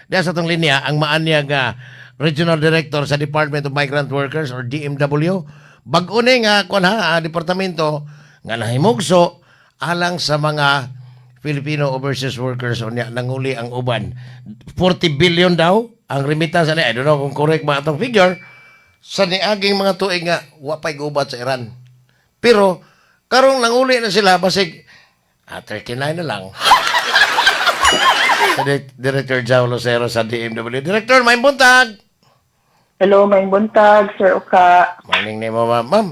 Diya sa atong linya ang maanyag nga Regional Director sa Department of Migrant Workers or DMW. Bag-o ni nga kuan ha, departamento nga nahimugso alang sa mga Filipino overseas workers, unya nanguli ang uban. 40 billion daw ang remittance ani. I don't know kung correct ba atong figure sa niaging mga tuig nga wa pay gubat sa Iran. Pero karong nanguli na sila, basig 39 na lang. Sa Director Jao Lucero sa DMW. Director, maayong buntag. Hello, maayong buntag, Sir Oka. Morning nimo, ma'am. Ma'am,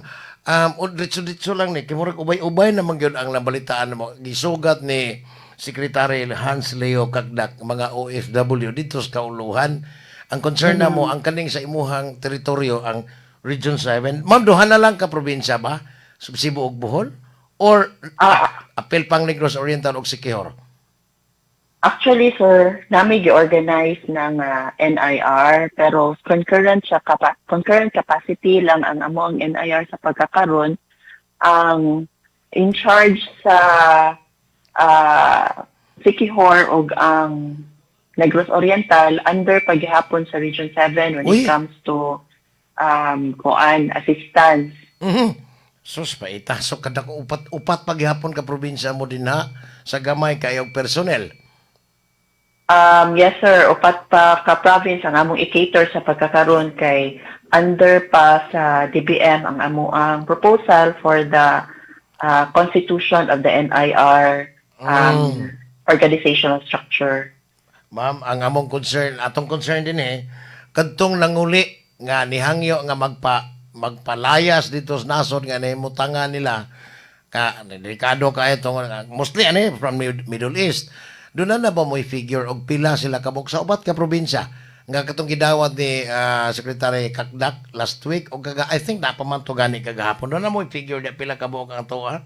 diretso-diretso lang ni. Kay murag ubay-ubay naman gyud ang nabalitaan mo. Gisugat ni Secretary Hans Leo Cacdac mga OFW dito sa Kauluhan. Ang concern na mo, ang kaning sa imuhang teritoryo, ang Region 7. Ma'am, duha na lang ka probinsya ba? Cebu ug Bohol? Or apil pang Negros Oriental ug Siquijor? Actually, sir, nami gi-organize ng NIR pero concurrent capacity lang ang amo ang NIR sa pagkakaron. Ang in charge sa Siquijor ug ang Negros Oriental under paghihapon sa Region 7 when Uy. It comes to kuan assistance. Sus, paitaso kada ko upat upat paghihapon ka probinsya mo din ha sa gamay kayo personnel. Yes, sir. Upat pa ka province ang among i-cater sa pagkakaroon kay under pa sa DBM ang amo ang proposal for the constitution of the NIR organizational structure. Ma'am, ang among concern, atong concern din eh, kadtong nanguli nga nihangyo nga magpalayas dito sa nasod nga nahimutangan nila ka delikado ka itong mostly ano eh, from Middle East. Doon na na ba mo'y figure og pila sila kabuk sa upat ka probinsya nga katong gidawat ni Secretary Cacdac last week o kaga, I think napaman to gani kagahapon? Doon na mo'y figure di pila kabuok ang tuwa?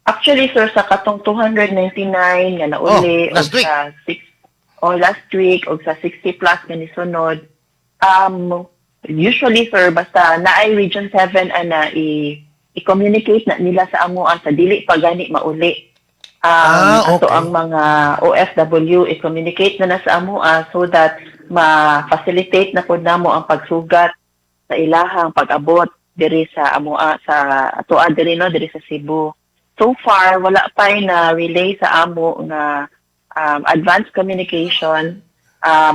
Actually, sir, sa katong 299 nga nauli Oh, last og week. sa six, oh, last week og sa 60 plus nga nisunod. Usually, sir, basta naay Region 7 ana i-communicate na nila sa amo sa dili pa gani mauli. Ato ang mga OFW i-communicate na na sa amo so that ma-facilitate na pud namo ang pagsugat sa ilahang pag-abot diri sa amoa sa atoa diri no diri sa Cebu. So far wala pa na relay sa amo nga advanced communication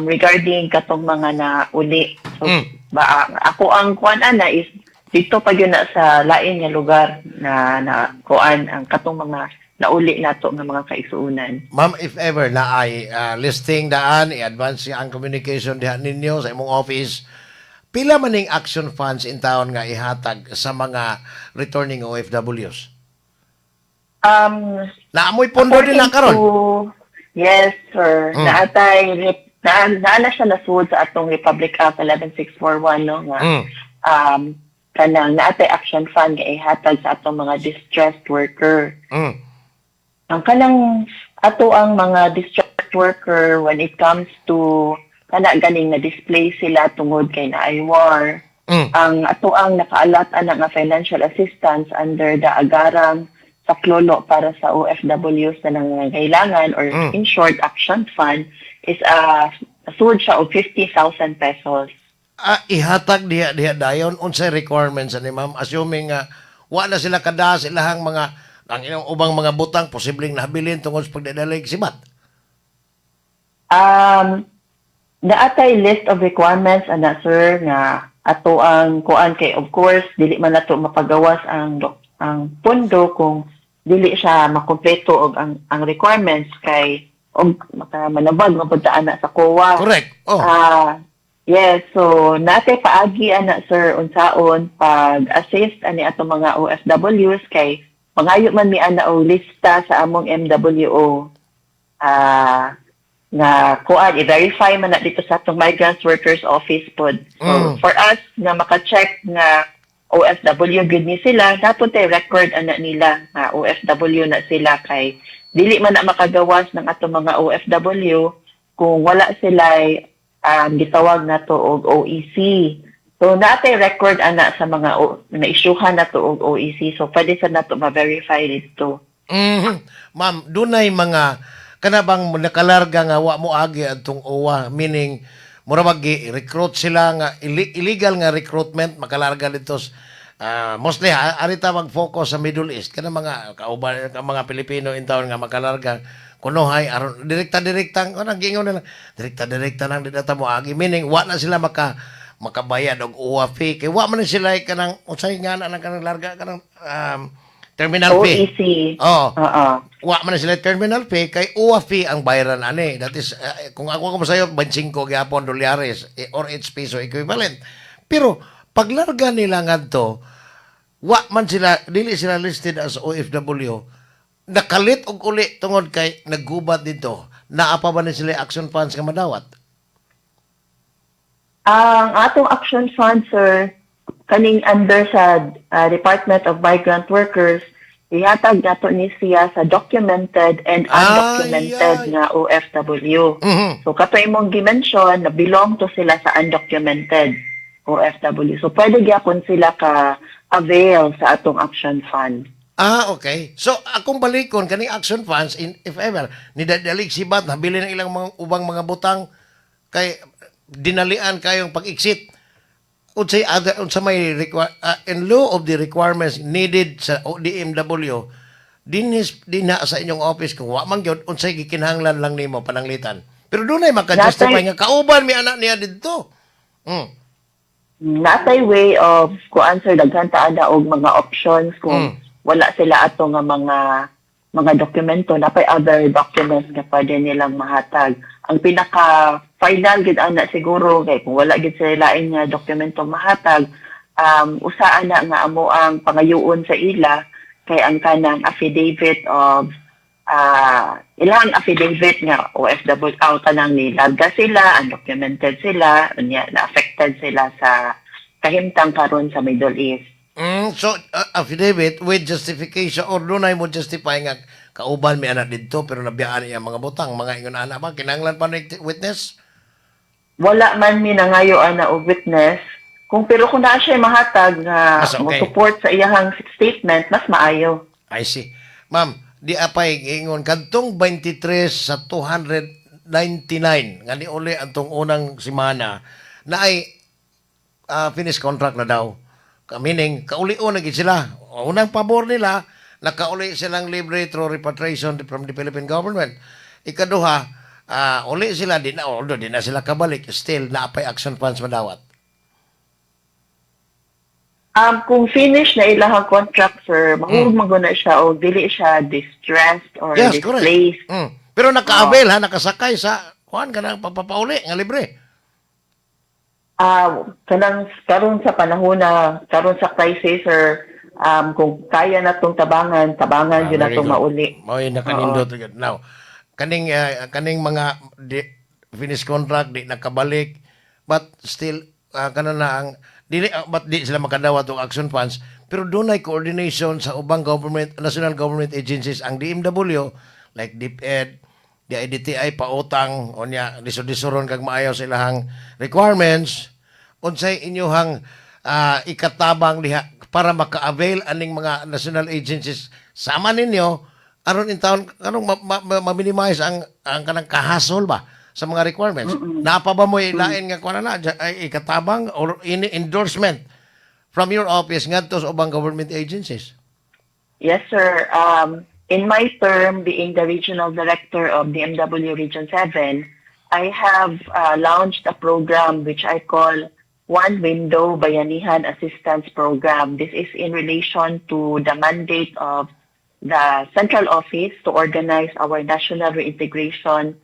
regarding katong mga na uli. So ba ako ang kuan ana is dito pa gyud na sa lain nga lugar na na kuan ang katong mga nauli nato nga mga kaigsuonan. Ma'am, if ever na ay listing daan, i-advance ang communication diha ninyo sa imong office, pila man ning action funds in town nga ihatag sa mga returning OFWs? Naamoy pondo din na karon. Yes, sir. Naatay na, naa na siya nasud sa atong Republic Act 11641 no nga kanang naatay action fund nga ihatag sa atong mga distressed worker. Ang kanang ato ang mga distressed worker when it comes to kana ganing na displaced sila tungod kay naay war. Ang ato ang naka-allot ana nga financial assistance under the Agarang Saklolo para sa OFWs na nangangailangan or in short action fund is a sud siya og 50,000 pesos. Ah, ihatag diha diha dayon? Unsay requirements ani, ma'am, assuming nga wa na sila kada sa ilahang mga ang ilang ubang mga butang posibleng nabilin tungod sa pagdadalig sibat? Naatay list of requirements ana, sir, nga ato ang kuan kay of course dili man nato mapagawas ang pondo kung dili siya makumpleto og ang requirements kay og maka manabag mapunta ana sa COA. Correct. Oh. Ah, yes, so naatay paagi ana, sir, unsaon pag-assist ani atong mga OFWs kay mangayo man mi ana og lista sa among MWO. Nga kuan i-verify man na dito sa atong Migrant Workers Office pod. So for us nga maka-check nga OFW gud ni sila, dapat tay record ana nila nga OFW na sila kay dili man na makagawas ng atong mga OFW kung wala sila gitawag nato og OEC. So naatay record ana sa mga na-issuehan nato og OEC. So pwede sa nato ma-verify dito. Ma'am, dunay mga Kana bang nakalarga nga wa mo agi atong OWWA, meaning mura mag recruit sila nga illegal nga recruitment, makalarga dito mostly ha, arita mag-focus sa Middle East, kana mga kauban ka mga Pilipino in town nga makalarga kunohay aron direkta direkta kanang giingon nila, direkta direkta nang di na ta mo agi, meaning wa na sila makabayad og OWWA fee kay wa man ni sila kanang unsay nga na kanang larga kanang terminal fee. OEC. Oo. Oo. Wa man na sila terminal fee kay OWWA fee ang bayaran ani. That is kung ako ko sayo, 25 gyapon dolyares or 8 piso equivalent. Pero paglarga nila ngadto, wa man sila, dili sila listed as OFW, nakalit og uli tungod kay naggubat dito. Naa pa ba ni sila action funds nga madawat? Ang atong action fund, sir, kaning under sa Department of Migrant Workers, ihatag nato ni siya sa documented and undocumented Ay, ay. nga OFW. So kato imong gi-mention na belong to sila sa undocumented OFW. So pwede gyapon sila ka avail sa atong action fund. Ah, okay. So, akong balikon, kaning action funds, if ever, nidadalig sibat, nabili ng ilang mga ubang mga butang, kay dinalian kayong pag-exit. Unsay other, unsa may in lieu of the requirements needed sa DMW, dinis dinha sa inyong office, kung wa man gyud, unsay gikinahanglan lang nimo pananglitan? Pero dunay maka-justify nga kauban mi anak niya didto. Natay way of kuan, sir, daghan ta ana og mga options kung wala sila ato nga mga dokumento, napay other documents nga pwede nilang mahatag. Ang pinaka final gid ana siguro kay kung wala gid sila lain nga dokumento mahatag, usa ana nga amo ang pangayoon sa ila kay ang kanang affidavit of ilang affidavit nga OFW out kanang nilarga sila, undocumented sila, unya na-affected sila sa kahimtang karon sa Middle East. So affidavit with justification or dunay mo justify nga kauban mi anak didto pero nabiyaan niya mga butang, mga ingon ana ba, kinahanglan pa ni witness? Wala man mi nangayo ana og witness. Kung pero kung naa siya mahatag nga Mas okay. mo support sa iyahang statement, mas maayo. I see. Ma'am, di apay ingon kadtong 23 sa 299 nga niuli antong unang semana na ay finish contract na daw. Meaning, kaulion na gid sila. Unang pabor nila, nakauli silang libre through repatriation from the Philippine government. Ikaduha, uli sila, di na, although di na sila kabalik, still, naapay action funds madawat. Kung finish na ilahang contract, sir, mahulog man gud na siya o dili siya distressed or Yes, correct. displaced. Pero naka-avail ha, nakasakay sa kuan ka ng papapauli nga libre. Kanang karon sa panahon na karon sa crisis, sir, kung kaya na tong tabangan, tabangan yun na Very tong good. mauli. Mao'y nakanindot gyud. Now, kaning mga di, finish contract di nakabalik, but still kana na ang dili but di sila makadawat og action funds, pero dunay coordination sa ubang government, national government agencies, ang DMW, like DepEd, DIDTI, pautang unya lisod-lisoron kag maayo sa ilahang requirements. Unsay inyuhang ikatabang diha para maka-avail aning mga national agencies sama ninyo aron in town anong ma-minimize ang kanang kahasol ba sa mga requirements? Naa pa ba mo ilain nga kuan na ay ikatabang or ini endorsement from your office ngadto sa ubang government agencies? Yes, sir. In my term being the regional director of DMW Region 7, I have launched a program which I call One Window Bayanihan Assistance Program. This is in relation to the mandate of the central office to organize our national reintegration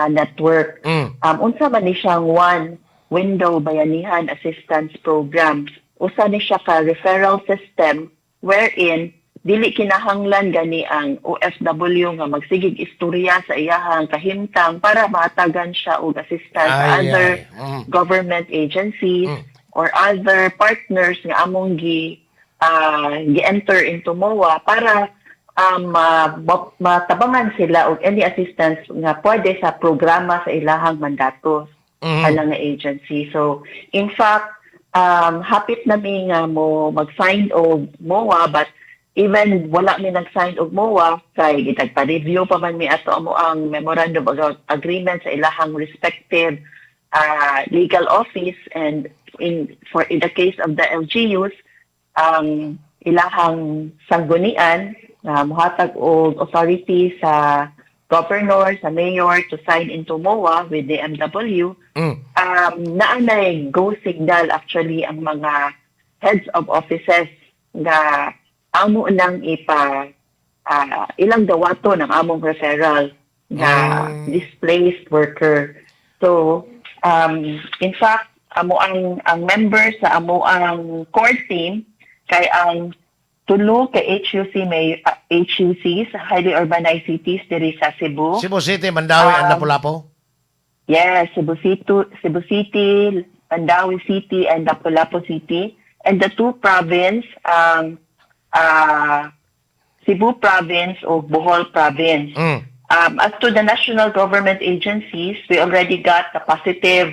network. Unsa man ni siyang One Window Bayanihan Assistance Program? Usa ni siya ka referral system wherein dili kinahanglan gani ang OFW nga magsigig istorya sa iyahang kahimtang para mahatagan siya og assistance sa other Ay. Government agencies or other partners nga among gi-enter into MOA para matabangan sila og any assistance nga pwede sa programa sa ilahang mandato alang nga agency. So, in fact, hapit na mi nga mo mag-sign og MOA, but Even wala mi nag-sign og MOA kay gitagpa-review pa man mi ato amo ang memorandum of agreement sa ilahang respective legal office and in the case of the LGUs, ang ilahang sanggunian na muhatag og authority sa governor, sa mayor to sign into MOA with the DMW. Naa nay go signal actually ang mga heads of offices nga amo nang ipa ilang dawato ng among referral nga displaced worker. So, in fact, amo ang member sa amo ang core team kay ang tulo kay HUC, may HUC sa highly urbanized cities diri sa Cebu. Cebu City, Mandaue, and Lapu-Lapu? Yes, Cebu City, Cebu City, Mandaue City, and Lapu-Lapu City. And the two province, Cebu Province o Bohol Province. As to the national government agencies, we already got the positive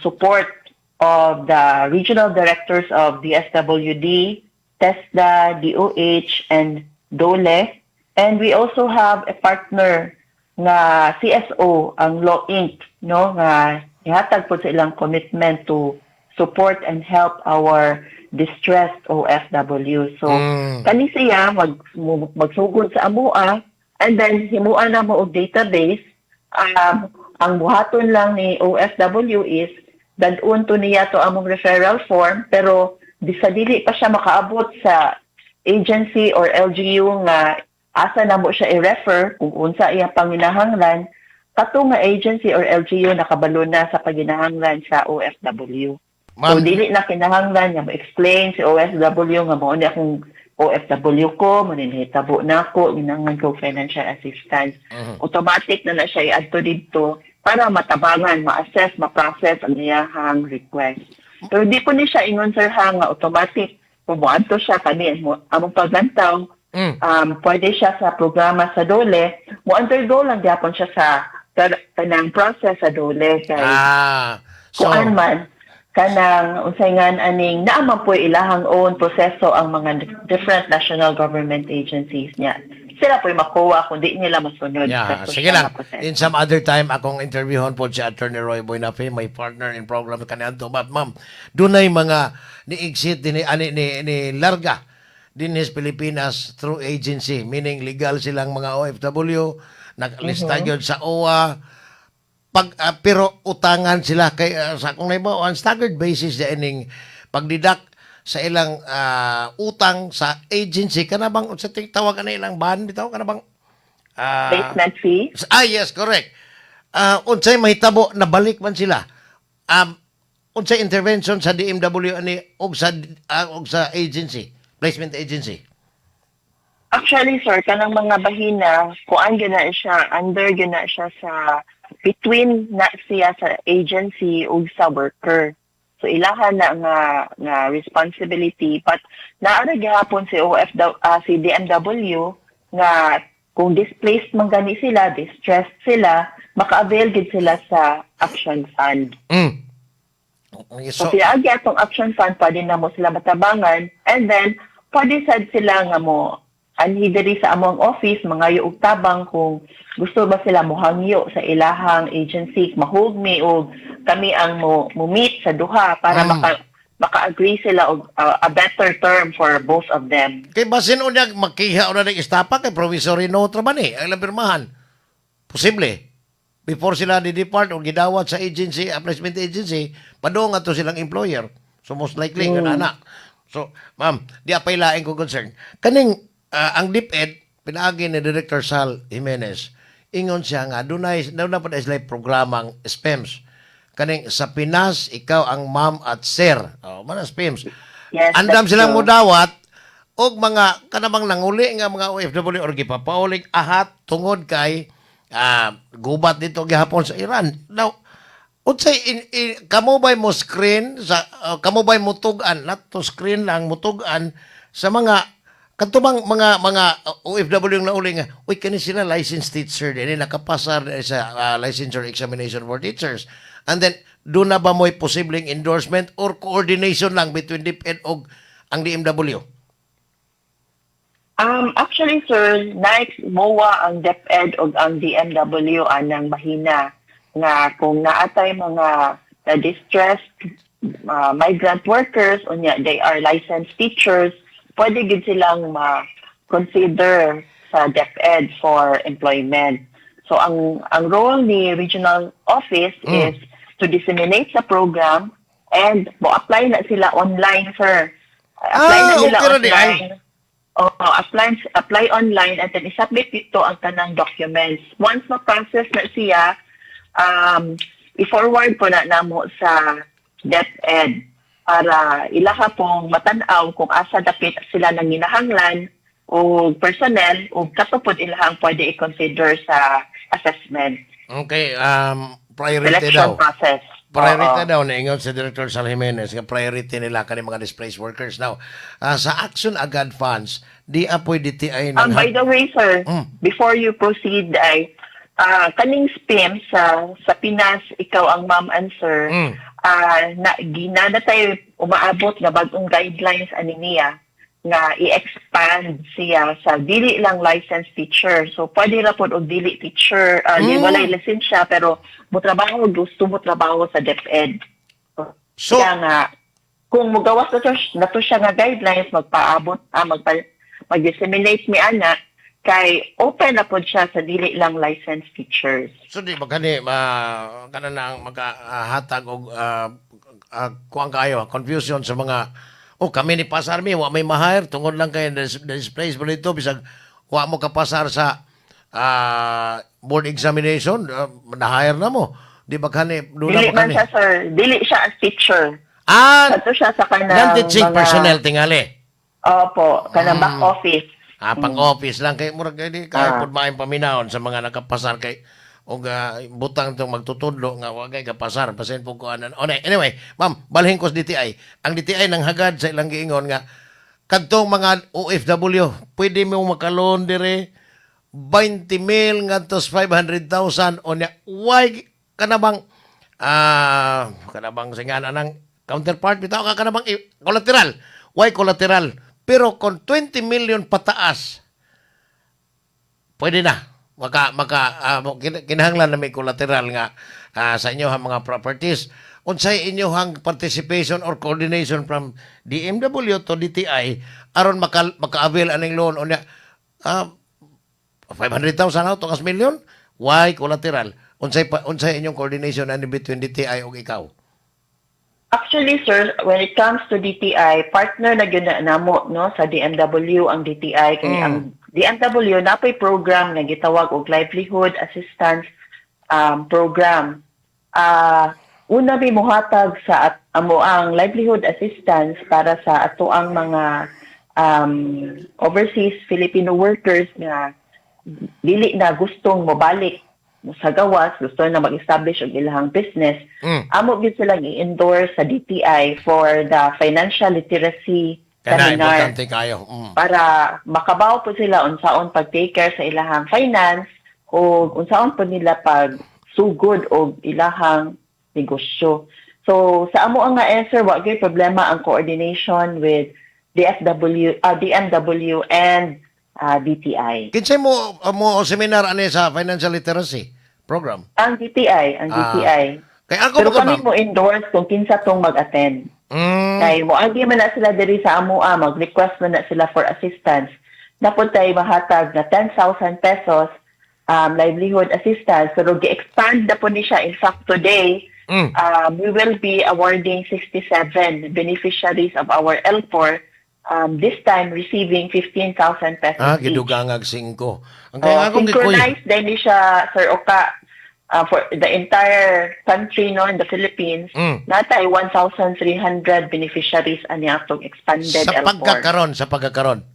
support of the regional directors of DSWD, TESDA, DOH, and DOLE. And we also have a partner nga CSO, ang Law Inc., no, nga ihatag po sa ilang commitment to support and help our distressed OFW. So, kani siya magsugod sa amoa and then himuan na mo og database. Ang buhaton lang ni OFW is dad-on to niya to among referral form, pero di sa dili pa siya makaabot sa agency or LGU nga asa na mo siya i-refer kung unsa iya panginahanglan, kato nga agency or LGU nakabalo na sa paginahanglan sa OFW. So Ma'am, dili na kinahanglan nga mo-explain si OFW nga mao ni akong OFW ko, mo ni nahitabo na ako, ginahanglan ko financial assistance. Automatic na na siya i-adto didto para matabangan, ma-assess, ma-process ang iyahang request. Pero di po ni siya ingon, sir, ha, nga automatic kung moadto siya kani mo among paglantaw, pwede siya sa programa sa DOLE, mo undergo lang gyapon siya sa kanang process sa DOLE kay So, kuan man kanang unsay ngan aning naa man po ilahang own proseso ang mga different national government agencies niya. Sila po'y makuha kung di nila masunod sa Sige social lang. na proseso. In some other time, akong interviewon po si Attorney Roy Buenafe, my partner in program kaniadto. But ma'am, dunay mga ni-exit din ani ni larga dinhi sa Pilipinas through agency, meaning legal silang mga OFW, nakalista gyud sa OWWA, pag pero utangan sila kay sa akong naibaw on staggered basis ining pagdidak sa ilang utang sa agency, kana bang sa tawag ana ilang ban bitaw, kana bang Placement fee. Ah, yes, correct. Unsay mahitabo, nabalik man sila, unsay intervention sa DMW ani og sa agency, placement agency? Actually, sir, kanang mga bahina, kuan gyud na siya, under gyud na siya sa, between na siya sa agency ug sa worker. So ilahan na nga responsibility, but naa ra gihapon si OFW, si DMW nga kung displaced man gani sila, distressed sila, maka-avail gid sila sa Action Fund. So, So, pinaagi atong Action Fund, pwede na mo sila matabangan and then pwede sad sila nga mo anhi diri sa among office mangayo og tabang kung gusto ba sila mohangyo sa ilahang agency, mahugmi og kami ang mo meet sa duha para maka-agree sila og a better term for both of them. Kay basin unya makiha una ng estapa kay provisory note ra man eh ang ilang pirmahan. Posible. Before sila di-depart o gidawat sa agency, placement agency, padung ato silang employer. So most likely mm. Ana. So, ma'am, di apay laing ko concern. Kaning ang DepEd pinaagi ni Director Sal Jimenez, ingon siya nga dunay dunay pa sila programang SPEMS. Kaning sa Pinas, ikaw ang ma'am at sir. Oh, man ang SPEMS. Yes, Andam that's silang true. mudawat og mga kanamang nanguli nga mga OFW or gipapaulig ahat tungod kay gubat dito gihapon sa Iran. Now, unsay kamo bay mo screen sa kamo bay mutug-an, not to screen lang, mutug-an sa mga kadto bang mga OFW nga nauli nga, uy, kani sila licensed teacher din, nakapasar din sa licensure examination for teachers, and then do na ba mo'y posibleng endorsement or coordination lang between DepEd og ang DMW? Actually, sir, next MOA ang DepEd o ang DMW anang mahina nga kung naatay mga distressed migrant workers unya they are licensed teachers, pwede gid silang ma-consider sa DepEd for employment. So ang role ni regional office is to disseminate sa program and mo apply na sila online, sir. Apply Ah, na nila okay ra di ay. Online. Oo, apply online and then isubmit dito ang tanang documents. Once ma-process na siya, i-forward po na namo sa DepEd para ilaha pong matanaw kung asa dapit sila nang ginahanglan o personnel o katupod ilahang pwede i-consider sa assessment. Okay, priority Selection daw. Process. Priority Oo. Daw niingon si Director Sal Jimenez nga priority nila kani mga displaced workers. Now, sa Action Agad funds, di apoy DTI nang By the way, sir, before you proceed, ay kaning SPIM sa Pinas, ikaw ang ma'am and sir, na ginana tayo umaabot nga bagong guidelines ani niya nga i-expand siya sa dili lang licensed teacher. So pwede ra pod og dili teacher, di walay lisensya pero mo trabaho, gusto mo trabaho sa DepEd. So, Kaya nga, kung mugawas na to siya nga guidelines, magpaabot, mag-disseminate mi ana, kay open na pod siya sa dili lang licensed teachers. So di ba kani ma kana nang makahatag og kuang kaayo confusion sa mga, "Oh, kami ni pasar mi, wa may ma-hire tungod lang kay displaced mo dito," bisag wa mo kapasar sa board examination, na-hire na mo, di ba kani doon na Dili ba man kani? Siya, sir. Dili siya as teacher. Ah, Kato siya sa kanang non-teaching mga personnel tingali. Opo, kanang back office. Ah, pang office lang kay murag di kay pud maayong paminawon sa mga nakapasar kay og butang tong magtutudlo nga wa kay kapasar basin pug kuanan. O, anyway, ma'am, balhin ko sa DTI. Ang DTI nang hagad sa ilang giingon nga kadtong mga OFW pwede mo makaloan dire 20 mil ngadto sa 500,000 unya why kana bang singan anang counterpart bitaw ka kana bang collateral, why collateral, pero kung 20 million pataas pwede na maka maka kinahanglan na may collateral nga sa inyo ang mga properties. Unsay inyohang participation or coordination from DMW to DTI aron maka maka-avail aning loan unya 500,000 out to million, why collateral? Unsay inyong coordination ani between DTI ug ikaw? Actually, sir, when it comes to DTI, partner na gyud na namo, no, sa DMW ang DTI kay ang DMW napay program nga gitawag og Livelihood Assistance Program. Una mi mohatag sa amo ang livelihood assistance para sa ato ang mga overseas Filipino workers nga dili na gustong mobalik sa gawas, gusto na mag-establish og ilahang business. Amo gyud silang i-endorse sa DTI for the financial literacy Kana seminar importante kayo. Para makabaw po sila unsaon pag-take care sa ilahang finance o unsaon po nila pag sugod og ilahang negosyo. So sa amo ang nga answer, wa gyud problema ang coordination with DFW, DMW and DTI. Kinsay mo seminar ani sa financial literacy program? Ang DTI, ang DTI. Kay ako Pero mo kami ma'am. mo endorse kung kinsa tong mag-attend. Kay mo agi man na sila diri sa amoa, mag-request man na sila for assistance. Dapat tayo mahatag na 10,000 pesos livelihood assistance. Pero gi-expand na po ni siya. In fact, today, we will be awarding 67 beneficiaries of our L4, this time receiving 15,000 pesos Ah, each. gidugangag 5. Ang kaya Oh, akong gikuy. synchronized din ni siya, Sir Oka, for the entire country, no, in the Philippines. Natay 1,300 beneficiaries ani atong expanded Sa L4. pagkakaron, sa pagkakaron.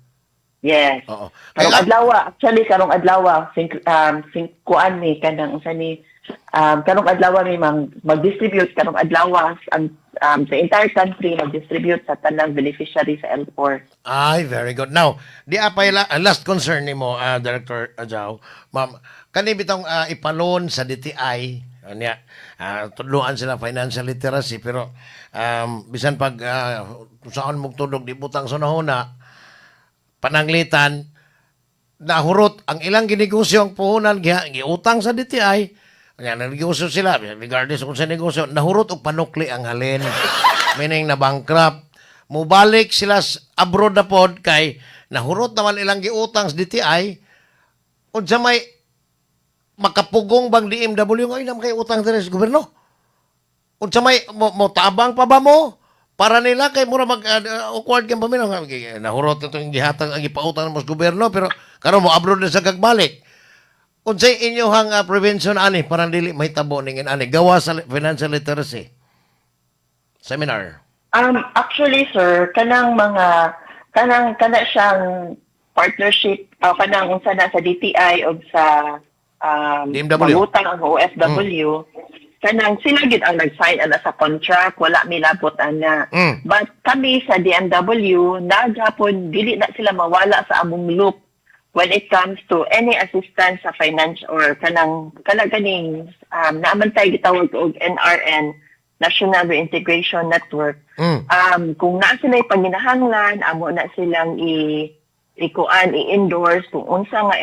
Yes. Oo. Karong Kaya adlaw, actually karong adlaw, sing kuan mi kanang unsa ni karong adlaw mi mang mag-distribute karong adlaw ang the entire country mag-distribute sa tanang beneficiary sa L4. Ay, very good. Now, di apay last concern nimo, Director Ajao. Ma'am, kani bitong ipalon sa DTI, anya, tudloan sila financial literacy pero bisan pag saan mong tudog di butang sa nahuna, pananglitan nahurot ang ilang ginegosyo, ang puhunan giutang sa DTI. Kaya negosyo sila, regardless kung sa negosyo, nahurot og panukli ang halin. Meaning na bankrupt. Mubalik sila abroad na pod kay nahurot naman ilang giutang sa DTI. Unsa may makapugong bang DMW nga inam kay utang diri sa gobyerno? Unsa may mo tabang pa ba mo? Para nila kay mura mag awkward kay paminaw nga nahurot na itong gihatag ang gipautang mo sa gobyerno, pero karon mo abroad na sa kagbalik. Unsay inyohang prevention ani para dili mahitabo ning ani gawa sa financial literacy seminar? Actually, sir, kanang mga kanang kana siyang partnership, kanang unsa na sa DTI og sa DMW. Mangutang ang OFW, kanang sila gid ang nag-sign ana sa contract, wala milabot ana. But kami sa DMW, nagapon dili na sila mawala sa among loop when it comes to any assistance sa finance or kanang kana ganing naaman tay gitawag og NRN, National Reintegration Network. Kung naa sila panginahanglan, amo na silang i ikuan i-endorse kung unsa nga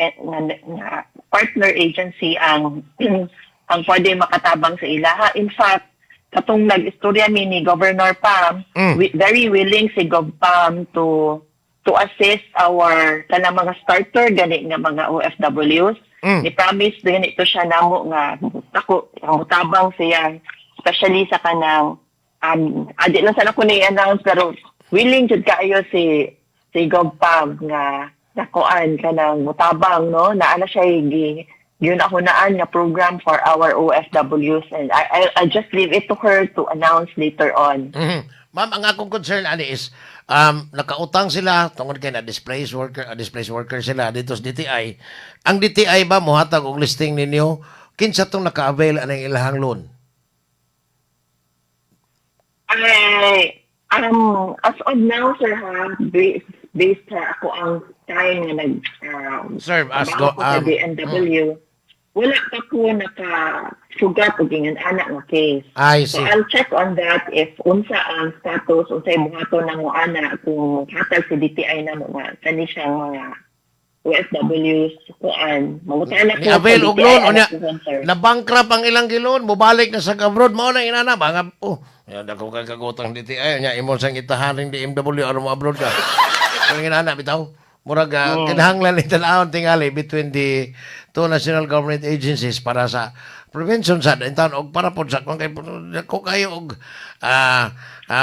partner agency ang pwede makatabang sa ilaha. In fact, katong nag-istorya mi ni Governor Pam, very willing si Gov Pam to assist our kanang mga starter gani nga mga OFWs. Ni promise gani to siya namo nga ako ang tabang siya, especially sa kanang adi lang sana ko ni announce, pero willing jud kaayo si Gov Pam nga nakuan kanang mutabang, no, naa na siya gi yun ako naan nga program for our OFWs, and I just leave it to her to announce later on. Ma'am, ang akong concern ani is nakautang sila tungod kay na displaced worker sila dito sa DTI. Ang DTI ba mohatag og listing ninyo kinsa tong naka-avail aning ilahang loan? Ay, as of now, sir, ha, based sa ako ang time nga nag Serve as trabaho go ko sa DMW, wala pa ko naka-sugat og ingon ana nga case. I So see. I'll check on that if unsa ang status, unsay buhaton nang ana, kung hatag si DTI na mo nga kani siyang mga OFWs kuan. Mangutana ko Ni-avail sa og DTI loan ana unya kuan, sir. na bankrupt ang ilang giloan, mobalik na sa abroad, mao na inana ba nga, oh, ya dako kay kagutang DTI nya imo sang itahaning DMW aron mo abroad ka. Ang inana bitaw. Murag kinahanglan ni tan-awon tingali between the two national government agencies para sa prevention sa intan og para pod sa kung kay ko kayo og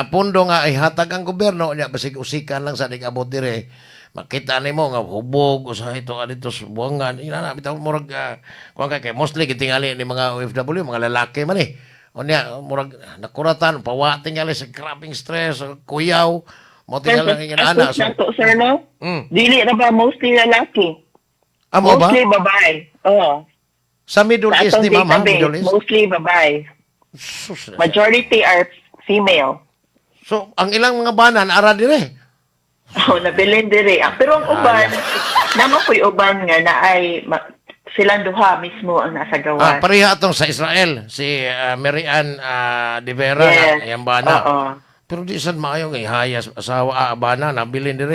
pondo nga ihatag ang gobyerno nya basig usikan lang sa abot dire, makita nimo nga hubog usahay to adito sa buwangan ina bitaw. Murag kuan kay mostly gitingali ni mga OFW mga lalaki man eh. Unya murag nakuratan pawa tingali sa grabing stress, kuyaw mo tingali nga ana. As na to, sir, no? Dili na ba mostly lalaki? Amo ba? Mostly babae. Oo. Sa Middle Sa East atong ni, ma'am, ha? database, Middle East. mostly babae. Sus, Majority are female. So ang ilang mga banan ara dire. Oh, nabilin dire. Ah, pero ang uban, naman ko'y uban nga na ay silang duha mismo ang nasa gawas. Pareha atong sa Israel si Mary Ann De Vera Yes. na iyang bana. Oo. Pero di sad maayo nga ihayas asawa, bana nabilin dire.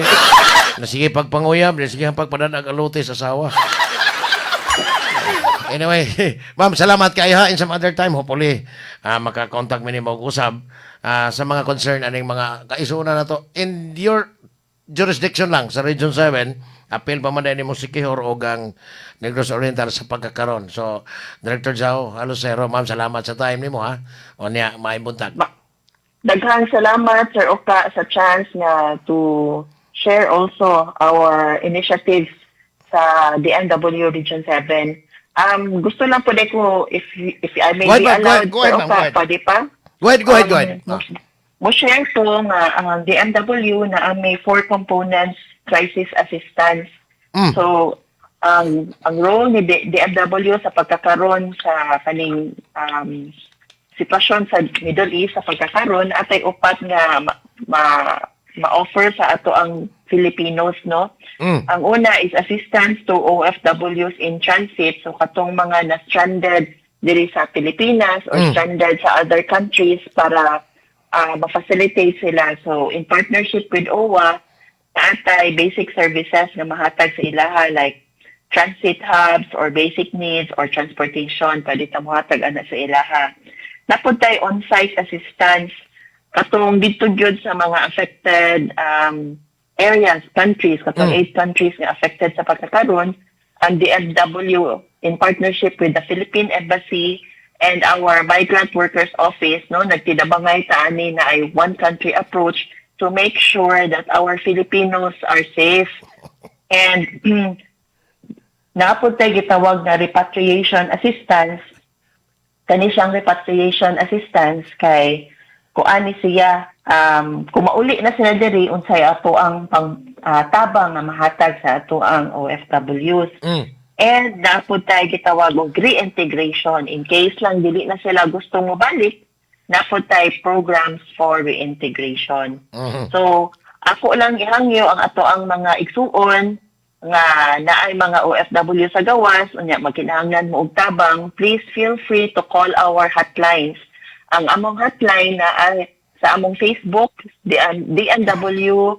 Na sige pagpanguyab, na sige pagpadanag aluti sa asawa. Anyway, ma'am, salamat kaayo ha. In some other time, hopefully, makakontak mi nimo og usab sa mga concern aning mga kaisunan na to. In your jurisdiction lang sa Region 7, appeal pa man nimo Siquijor og ang Negros Oriental sa pagkakaron. So, Director Zhao, Lucero, ma'am, salamat sa time nimo ha. O niya, maayong buntag. Daghang salamat, Sir Oka, sa chance nga to share also our initiatives sa DMW Region 7. Gusto lang po ko, if I may Go ahead, be ma'am. Go allowed, ahead, go ahead, Sir ma'am, Oka, go ahead. pwede pa? Go ahead, go ahead, go ahead. Mo share ko nga ang DMW na ang may four components crisis assistance. So, ang role ni DMW sa pagkakaroon sa kaning sitwasyon sa Middle East sa pagkakaroon atay upat nga ma-offer sa ato ang Filipinos, no? Ang una is assistance to OFWs in transit, so katong mga na stranded diri sa Pilipinas or stranded sa other countries para ma-facilitate sila. So in partnership with OWWA, naatay basic services nga mahatag sa ilaha like transit hubs or basic needs or transportation, pwede ta mohatag ana sa ilaha. Naa pod tay on-site assistance katong didto gyud sa mga affected areas, countries, katong eight countries nga affected sa pagkakaron. Ang DMW in partnership with the Philippine Embassy and our Migrant Workers Office, no, nagtinabangay ta ani na ay one country approach to make sure that our Filipinos are safe. And naa pod tay gitawag na repatriation assistance. Kani siyang repatriation assistance kay kuani siya, kung mauli na sila diri, unsay ato ang pang tabang nga mahatag sa ato ang OFWs. And naa pod tay gitawag og reintegration. In case lang dili na sila gusto mo balik, naa pod tay programs for reintegration. So ako lang gihangyo ang ato ang mga igsuon nga naay mga OFW sa gawas, unya magkinahanglan mo og tabang, please feel free to call our hotlines. Ang among hotline na ay sa among Facebook, DMW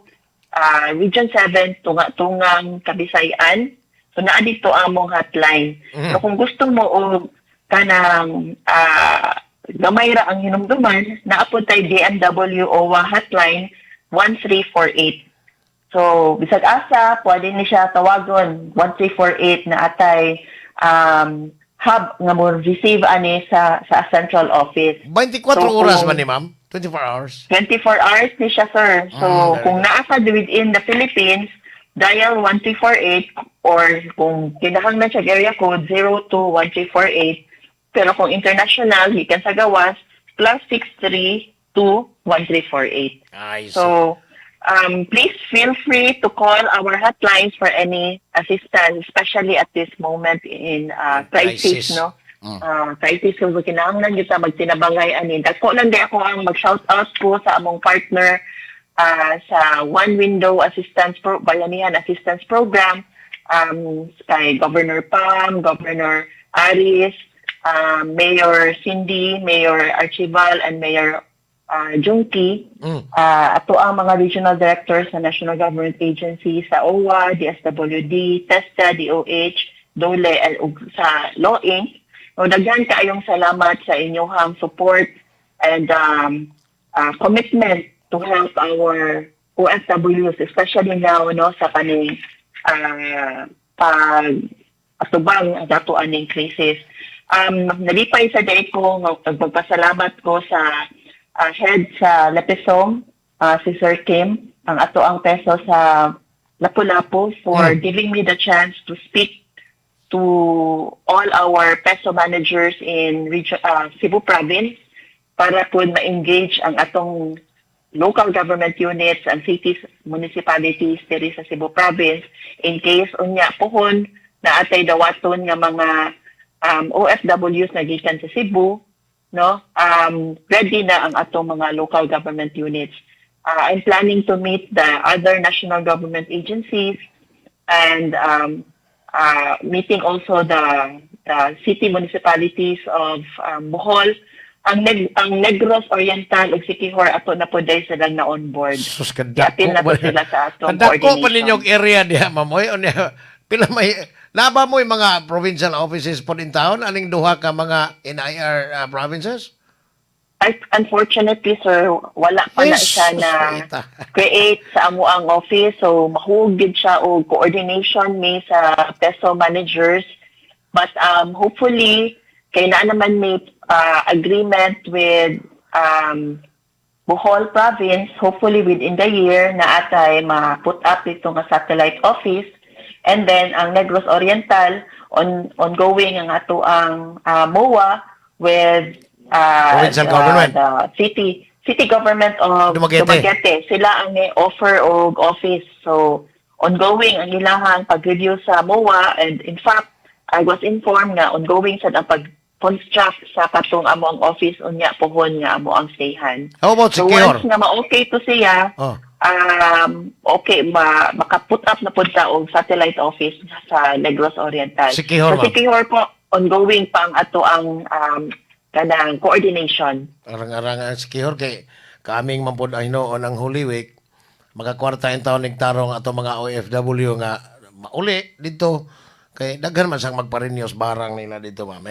Region 7 Tunga-Tungang Kabisayan. So naa dito ang among hotline. So kung gusto mo og kanang gamay ra ang hinumduman, naa pod tay DMW OWWA hotline 1348. So, bisag asa, pwede ni siya tawagon 1348 na atay hub nga mo receive ani sa central office. 24 So, oras man ni, ma'am? 24 hours? 24 hours ni siya, sir. So, Very kung good. naa ka within the Philippines, dial 1348 or kung kinahanglan siya area code 021348. Pero kung international, gikan sa gawas, +632 1348. I see. So, please feel free to call our hotlines for any assistance, especially at this moment in crisis, Crisis. No? Mm. Crisis, so kinahanglan gyud ta magtinabangay ani. Dako lang di ako ang mag-shout out ko sa among partner sa One Window Assistance Pro Bayanihan Assistance Program, kay Governor Pam, Governor Aris, Mayor Cindy, Mayor Archival, and Mayor Junky. Ato ang mga regional directors sa national government agency sa OWWA, DSWD, TESDA, DOH, DOLE, and ug sa Law Inc. No, daghan kaayong salamat sa inyong support and commitment to help our OFWs, especially now, no, sa kaning pag atubang ang ato aning crisis. Nalipay sa diay ko nga nagpasalamat ko sa head sa Lepesom, si Sir Kim, ang ato ang PESO sa Lapu-Lapu for giving me the chance to speak to all our PESO managers in region, Cebu Province para po ma-engage ang atong local government units and cities, municipalities diri sa Cebu Province in case unya pohon na atay dawaton nga mga OFWs na gikan sa Cebu, no, ready na ang atong mga local government units. I'm planning to meet the other national government agencies and meeting also the city municipalities of Bohol. Ang Negros Oriental ug Siquijor, ato na po dahil silang na on board. Sus, kadako. Giapil na po sila sa atong Kadako pa coordination. ninyong area diha, ma'am. Oy, unya, pila may naba mo yung mga provincial offices po in town aning duha ka mga NIR provinces? Unfortunately, sir, wala pa na Ay, siya sus, na maita. Create sa amo ang office. So, mahuog gid siya og coordination may sa PESO managers. But hopefully, kay naa naman may agreement with Bohol Province, hopefully within the year na atay ma-put up ito nga satellite office. And then, ang Negros Oriental, ongoing ang ato ang MOA with Provincial government. The city government of Dumaguete. Dumaguete. Sila ang may offer og office. So, ongoing ang ilahang pag-review sa MOA and in fact, I was informed nga ongoing sad ang pag-construct sa katong amo ang office unya pohon nga amo ang stayhan. How about So Siquijor? once nga ma-okay to siya, okay, maka-put up na pud ta og satellite office sa Negros Oriental. Siquijor, Sa ma'am. Siquijor po, ongoing pa ang ato ang kanang coordination. Arang-arang ang Siquijor kay kaaming man pod ang hinuon ang Holy Week, makakwarta in taon tarong ato mga OFW nga mauli dito. Kay daghan man sang magpa-renew sa barang nila dito, ma'am.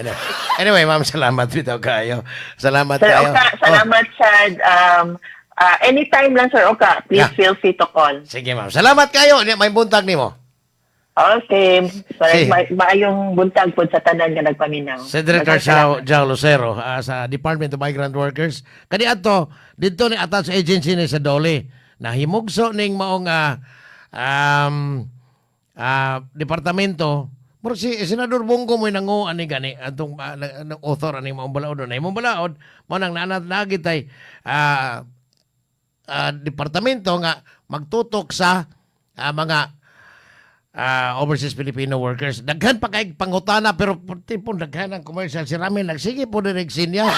Anyway, ma'am, salamat bitaw kayo. Salamat Sir kayo. Oka, Oh, salamat sad. Anytime lang, Sir Oka, please feel free to call. Sige, ma'am. Salamat kayo. May buntag nimo. Okay. Sige. Maayong buntag po sa tanan nga nagpaminaw. Si Director Daghang salamat. Jao, Jao Lucero sa Department of Migrant Workers. Kani ato didto ni attached agency ni sa DOLE nahimugso ning maong departamento. Murag si Senador Bong Go mo'y nanguan ni gani atong author ani maong balaod, na imong balaod mao nang naanat nagi tay departamento nga magtutok sa mga overseas Filipino workers. Daghan pa kay pangutana, pero tipong daghan ang commercial si Rami, nagsige po direk sinya.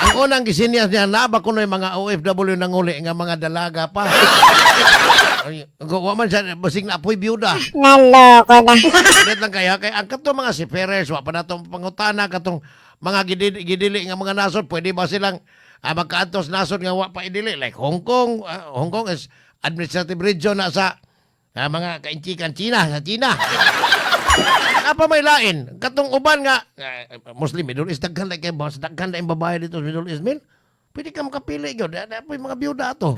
Ang unang gisinya niya, naa ba kuno yung mga OFW nanguli nga mga dalaga pa. Ay, wa man siya basig na apoy byuda. Naloko na. Ulit lang kaya kay ang katong mga si Perez, wa pa natong pangutana katong mga gidili nga mga nasod, pwede ba silang magkaantos nasod nga wa pa idili, like Hong Kong? Hong Kong is administrative region na sa mga kainchikan China, sa China. Apa may lain katong uban nga Muslim Middle East, daghan na kay boss, daghan na yung babae dito sa Middle East, min pwede ka makapili gyud na mga byuda ato.